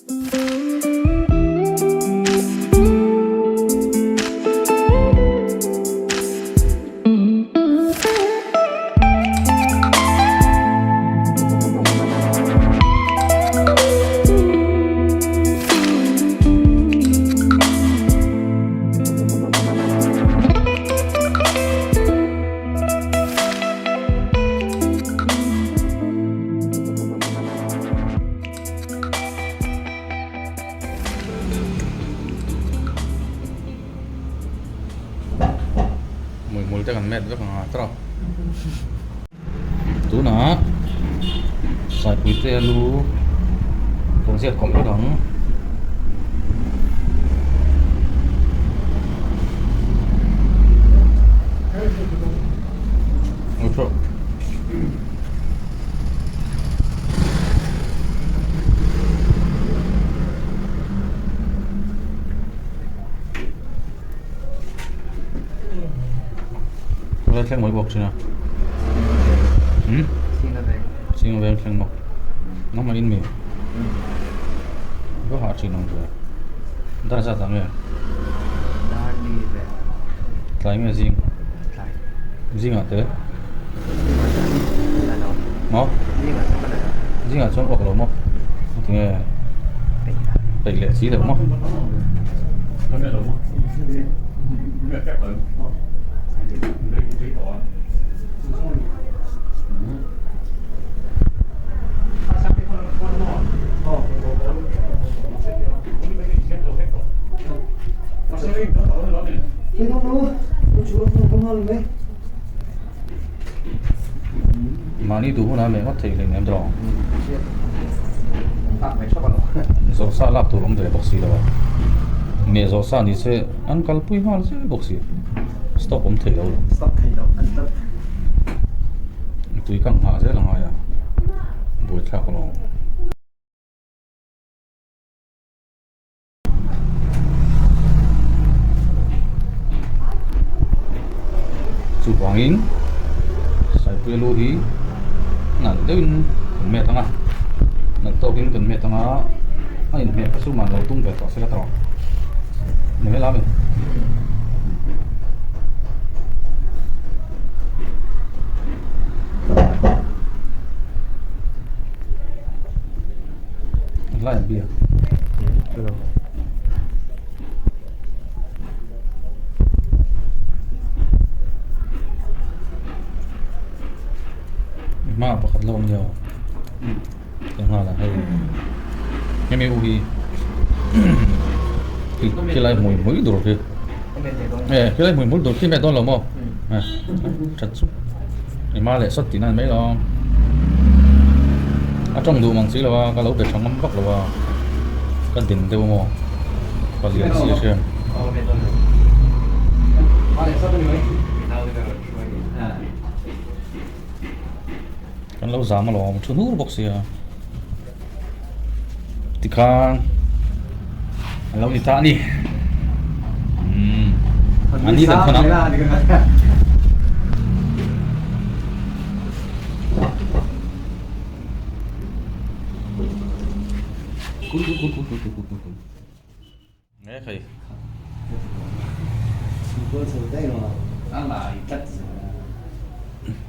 Hmuihmul te kan met vek ang a tawk. Tunah Saipui te a lu kan ziak kawlh vek ang. Lai thleng mai bawk thin a Singa veng thleng maw nangmah in mi va hah thin ang ve dar zat ah nge tlai nge zing zingah te maw zingah chuan uak lo maw tinge peih leh si lo maw. Mahni duh hunah meh ngawt theih hleinem tawh ang. Zawh sa lak tur awm ve bawk si lo a. Meh zawh sa ni se an kalpui nghal zel bawk si. Stock awm thei lo lo. Tui kang nghah zel a ngai a. Buaithlak alawm. Chuvangin Saipui lu hi nalh deuhin kan met ang a, nalh tawkin kan met ang a, a inhmeh kha chu man lo tum ve tawh se la tawh ang ni mai lam e. Lai an bia. Hma pakhat lo awm nia enghala hei hemi u hi khilai hmui hmui dur khi e khilai hmui hmui dur khi hmet dawn lo maw that chu Ema leh sawt tihna ni mai lo a tawng duh mang si lo a ka lo be tha ngam vak lo a ka din deuh maw ka lian si a hriat. Kan lo zam alawm thu hnur bawk sia tikhan a lo ni ta a ni umm a ni kan thawn ang.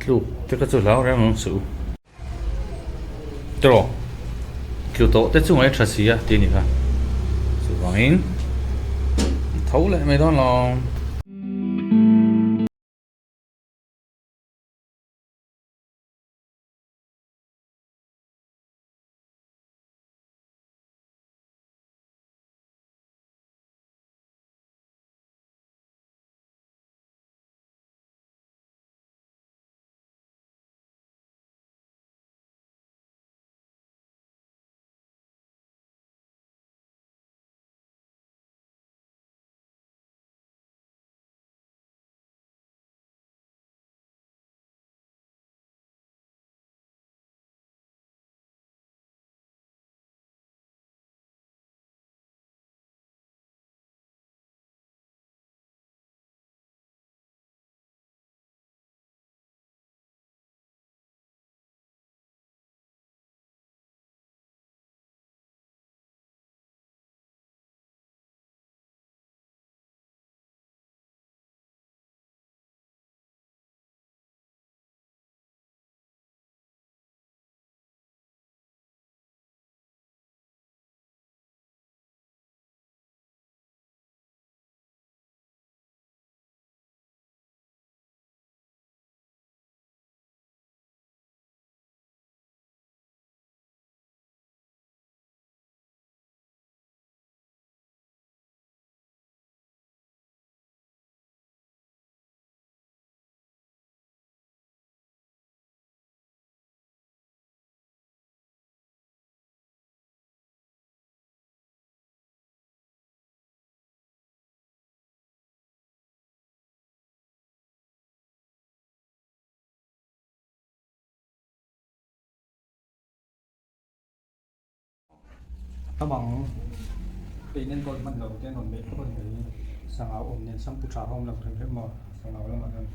Tluk te kha chu hlau reng ang suh u. Tawh tlu tawh te chu ngaih tha si a tih a ni kha. Chuvangin tho leh mai dawn lo. Tam ang te in enkawl hman lo te an rawn neih tawp a ni mai. Sangau awm nen sam pu tha ho awm lo rem rem maw sangau lamah chuan.